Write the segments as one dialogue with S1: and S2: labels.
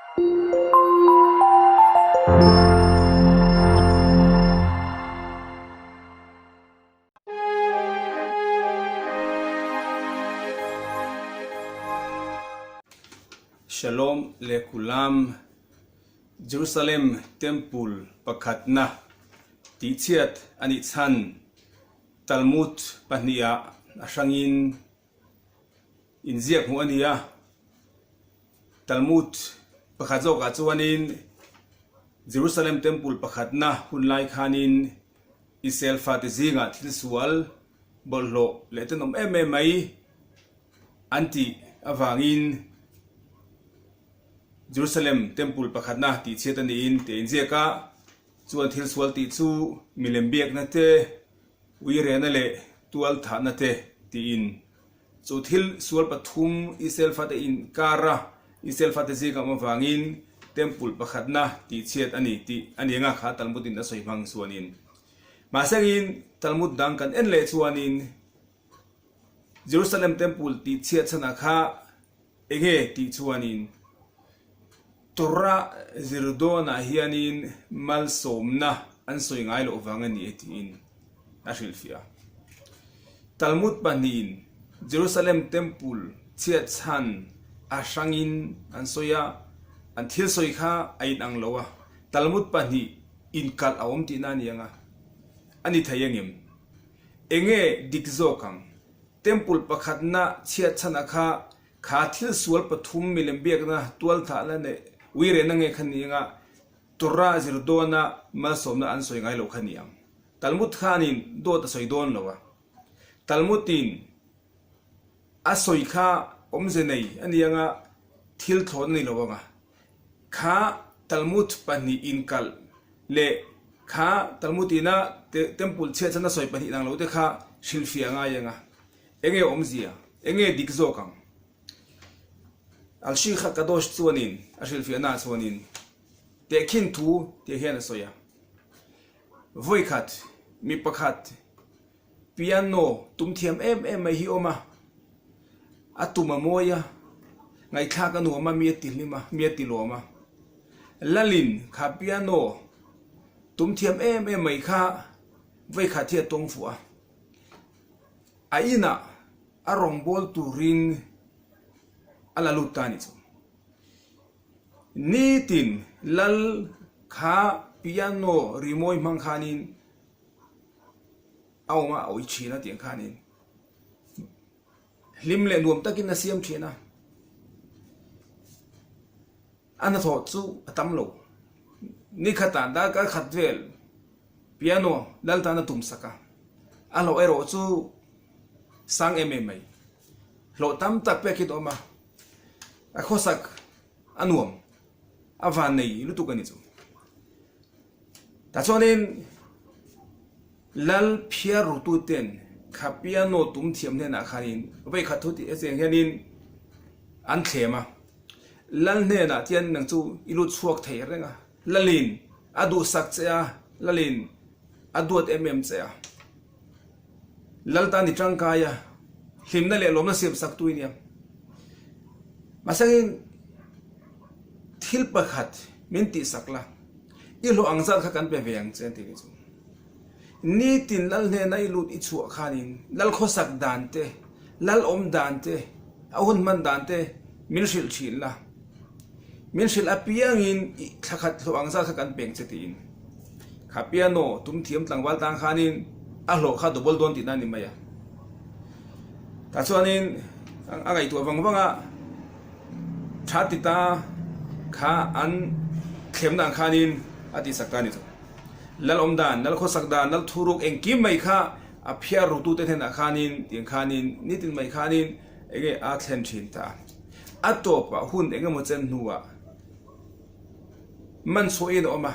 S1: Shalom lekulam Jerusalem Temple pakhatna tihchhiat a nih chhan Talmud pahnihah a hrangin inziak hmuh a ni a. Talmud pakhat zawkah chuanin Jerusalem Temple pakhatna hun lai khanin Israel fate zingah thil sual bawlhhlawh leh tenawm em em mai an tih avangin Jerusalem Temple pakhatna tihchhiat a niin tih a inziak a, chuan thil sual tih chu milem biakna te, uirena leh tual thahna te tiin. Chu thil sual pathum Israel fate inkara Israel fate zingah awm avangin Temple pakhatna tihchhiat a ni tih a ni anga kha Talmud in a sawi hmang chuanin. Mahsengin Talmud dang kan en leh chuanin Jerusalem Temple tihchhiat chhanah kha Enge tih chuanin Torah zir dawnah hianin malsawmna an sawi ngai loh vang a ni e tiin a hrilhfiah a. Talmud pahnihin Jerusalem Temple chhiat chhan a hrangin an sawi a, an thil sawi kha a inang lo a, Talmud pahnih inkalh a awm tihna a ni ang a, a ni thei angem? Enge dik zawk ang? Temple pakhatna chhiat chhanah kha kha thil sual pathum milem biakna tualthahna leh uirehna nge kha ni anga Torah zir dawna malsawmna an sawi ngai lo kha ni ang. Talmud khanin dawt a sawi dawn lo a. Talmud-in a sawi kha awmze nei a ni anga thil thlawn a ni lo anga kha Talmud pahnih inkalh leh kha Talmud ina Temple chhiat chhan a sawi pahnih dang lo te kha hrilhfiah a ngai ang a, enge awmzia, enge dik zawk ang? Al-Sheikh HaKadosh chuanin a hrilhfiahnaah chuanin tehkhin thu tih hian a sawi a, Vawikhat mi pakhat Piano tum thiam em em mai hi awm a, a tum a mawi a, ngaihthlak a nuam a, mi a ti hlim a, mi a ti lawm a. Lalin kha piano tum thiam em em mai kha vawikhat hi a tawng fuh a, a inah a rawngbâwl turin a la lut ta a ni chu. Nitin lal kha piano rimawi hmang khanin A awm a, a awih thin a tih ang khanin hlim leh nuam takin a siam thin a, a hnathawh chu a tam lo. Ni khatah darkar khat vel piano lal tan a tum sak a, a hlawh erawh chu sang em em mai. Hlawh tam tak pek hi a awm a, a khawsak a nuam, a van nei lutuk a ni chu. Tah chuanin Lal phiar rututen kha piano tum thiam hnenah khanin vei khat thu tih hetiang hianin an thlem a, Lal hnenah tian nang chu i lut chhuak thei reng a, Lalin a duhsak che a, Lalin a duat em em che a, Lal tan i tangkai a, hlimna leh lawmna siam sak tu i nia. Mahsengin thil pakhat min tihsak la. I hlawh ang zat kha kan pe ve ang che an ti ni chu. Nitin lal hnena i lut i chhuah khanin lal khawsak dan te, lal awm dan te, a hun hman dan te min hrilh thin la. Min hrilh apiangin i thlakhat hlawh ang zat kha kan peng che tiin. Kha piano tum thiam tlangval tan khanin a hlawh kha double dawn tihna a ni mai a. Tah chuanin a ngaihtuah vang vang a. Tha ti ta kha an thlemna ang khanin a tihsak ta a ni chu. Lal awm dan, lal khawsak dan, lal thuruk engkim mai kha a phiar rutute hnenah khanin tiang khanin nitin mai khanin enge a thlen thin ta. A tawpah hun engemaw chen hnuah man chhuahin a awm a,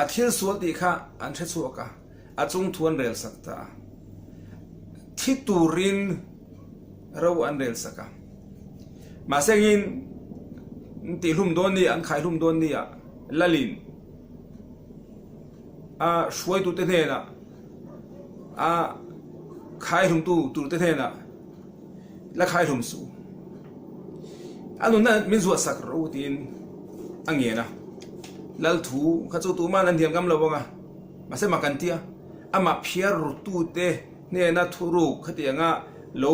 S1: a thil sual tih kha an hre chhuak a, a chung thu an rel sak ta a. Thi turin ro an rel sak a. Mahse engin an tihhlum dawn ni, an khaihlum dawn ni ah Lalin a hruaitute hnenah a khaihlumtu turte hnenah la khaihlum suh. A nunna min zuah sak ro tiin. A ngen a, Lal thu kha chu tuman an hnial ngam lo ang a, mahse mak an ti a, amah phiar rutute hnena thuruk khatianga lo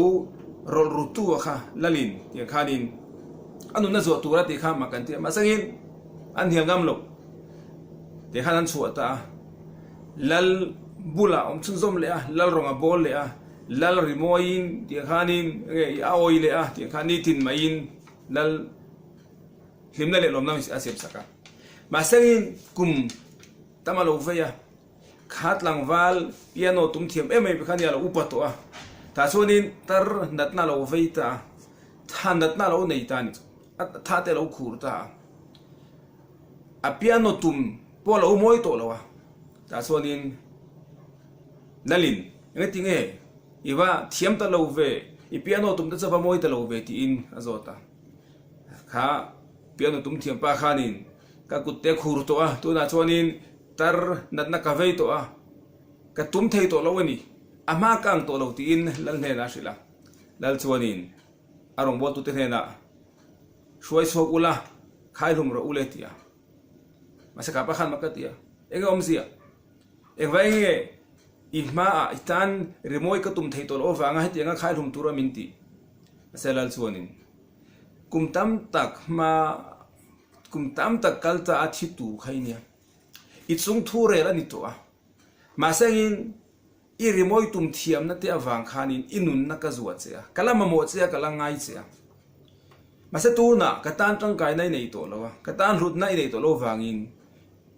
S1: rawlh rutu a kha Lalin tiang khanin a nunna zuah tur a tih kha mak an ti a, mahse ngin an hnial ngam lo tiang khan an chhuah ta a, Lal bulah awm chhunzawm leh a, Lal rawng a bawl leh a, Lal rimawiin tiang khanin a awi leh a tiang khan nitin maiin Lal. Hlimna leh lawmna a siam sak a. Mahsengin kum tam a lo vei a, kha tlangval piano tum thiam em em kha nia lo upa tawh a, tah chuanin tar natna a lo vei ta a, tha natna a lo nei ta a ni chu, a tha te a lo khur ta a, a piano tum pawh a lo mawi tawh lo a, tah chuanin Nalin engatinge i va thiam ta lo ve, i piano tum te chu a va mawi ta lo ve tiin a zawt a. Kha piano tum thiam pa khanin ka kut te khur tawh a, tunah chuanin tar natna ka vei tawh a, ka tum thei tawh lo a ni, a hma ka ang tawh lo tiin Lal hnenah a hrilh a. Lal chuanin a rawngbawltute hnenah, Hruai chhuak ula, khaihlum rawh ule ti a. Mahse kha pa khan mak ka ti a, Enge awmzia? Engvai nge i hmaah i tan rimawi ka tum thei tawh loh avanga hetianga khaihlum tura min tih? Mahse Lal chuanin kum tam tak hma kum tam tak kal ta a thi tur kha i nia. I chung thu rel a ni tawh a. Mahse engin i rimawi tum thiamna te avang khanin i nunna ka zuah che a, ka la mamawh che a, ka la ngai che a. Mahse tunah ka tan tangkaina i nei tawh lo a, ka tan hlutna i nei tawh lo vangin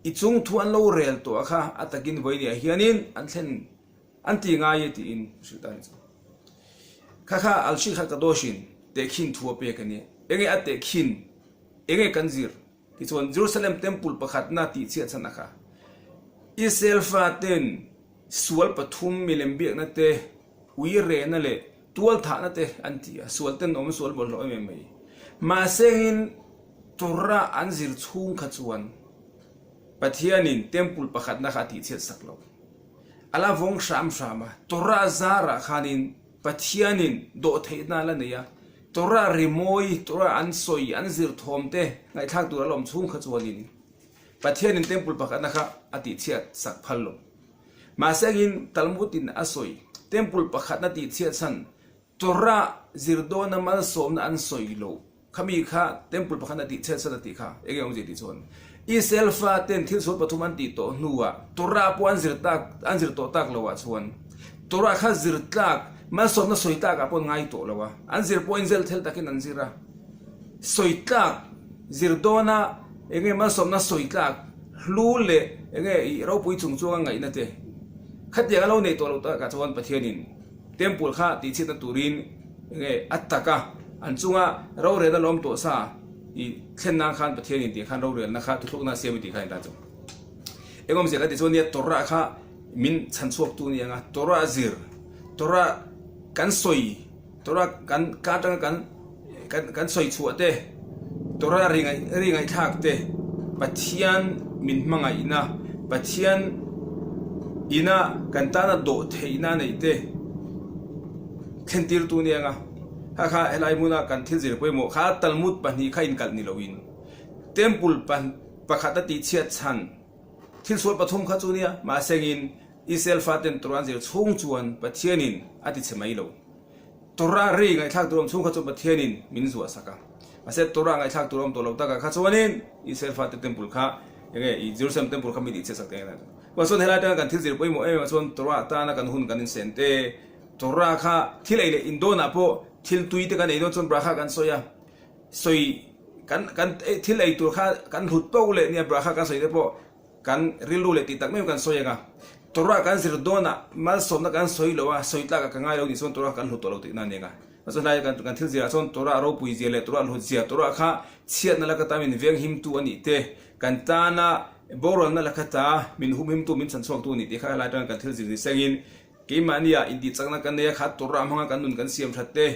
S1: i chung thu an lo rel tawh a kha a takin vawinia hianin an thlen An ti ngai e tiin hrilh ta ni chu. Kha kha Alshi kha ka dawshin tehkhin thu a pek a ni. Enge a tehkhin? Enge kan zir? Tichuan Jerusalem Temple pakhatna tih chhiat chhan a kha. Israel faten sual pathum milem biakna te, ui rehna leh tual thahna te an ti a, sual ten awm sual bawlhhlawh em em mai. Mahse engin Torah an zir chhung kha chuan Pathianin Temple pakhatna kha a tih chhiat sak lo. A la vawng hram hram a, Torah zarah khanin Pathianin dawhtheihna a la nei a, Torah rimawi, Torah an sawi, an zir thawm te ngaihthlak tur a la awm chhung kha chuanin Pathianin Temple pakhatna kha a tihchhiat sak phal lo. Mahse angin Talmud-in a sawi, Temple pakhatna tihchhiat chhan Torah zir dawna malsawmna an sawi lo. Khami kha temple pakhat a tih chhet sat a tih kha eng nge awmzia tih chuan Israel faten thil sual pathum an tih tawh hnuah Torah pawh an zir tak an zir tawh tak loah chuan Torah kha zir tlak malsawmna sawi tlakah pawh an ngai tawh lo a, an zir pawhin zel thel takin an zir a, sawi tlak zir dawna eng nge malsawmna sawi tlak hlu leh eng nge ih ropui chung chuanga ngaihna te khatiang a lo nei tawh lo takah chuan Pathianin Temple kha tihchhiatna turin enge a taka an chunga rorelna lawm tawh sa i thlen nan khan Pathianin tih khan rorelna kha thuthlukna a siam i tih kha intan chu eng awmzia ka ti chuan nia Torah kha min chhan chhuak tu nia nga Torah zir Torah kan sawi Torah kan ka atanga kan kan kan sawi chhuah te Torah ri ngaih ri ngaihthlak te Pathian min hmangaihna Pathian ina kan tana dawh theihna neih te thlentir tu nia nga kha kha helai hmuna kan thil zir pawimawh kha Talmud pahnih kha inkalh ni loin Temple pakhat a tihchhiat chhan thil sual pathum kha chu nia mahse engin Israel faten Torah an zir chhung chuan Pathianin a tichhe mai lo. Torah ri ngaihthlak tur awm chhung kha chu Pathianin min zuah sak a. Mahse Torah ngaihthlak tur awm tawh lo takah kha chuanin Israel fate Temple kha enge i Jerusalem Temple kha mi tih chhiat sak teh ang. Chuvang chuan helai atanga kan thil zir pawimawh em em ah chuan Torah tana kan hun kan insen te, Torah kha thil ei leh indawnah pawh thil tui te kan ei dawn chuan Bracha kan sawi a, sawi kan kan thil ei tur kha kan hlut pauh leh nia Bracha kan sawi te pawh Kan rilru leh tih tak meuh kan sawi ang a, Torah kan zir dawnah malsawmna kan sawi lo a, sawi tlakah ka ngai lo nih chuan Torah kan hlut tawh lo tihna a ni ang a. Chuan hlai kan kan thil zirah chuan Torah ropui zia leh Torah hlut zia, Torah kha chhiatna laka ta min venghimtu a nih te, kan tana boralna laka ta min humhimtu, min chhanchhuaktu a nih tih kha helai atanga kan thil zir ni sengin keimahnia intihchakna kan nei a, kha Torah hmanga kan nun kan siam that te,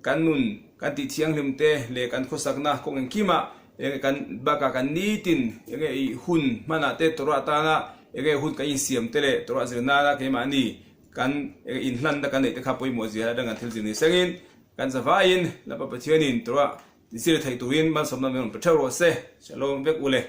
S1: Kan nun kan tih thianghlim te leh kan khawsakna kawng engkimah enge kan bakah kan nitin enge i hun hmanah te Torah atana enge hun kan insiam te leh Torah zir nana keimahni kan enge inhlanna kan neih te kha pawimawh zia dang kan thil zir ni sengin kan zavaiin Lapa Pathianin Torah. Zir theih turin malsawmna min rawn pe theuh rawh se. Shalom vek ule.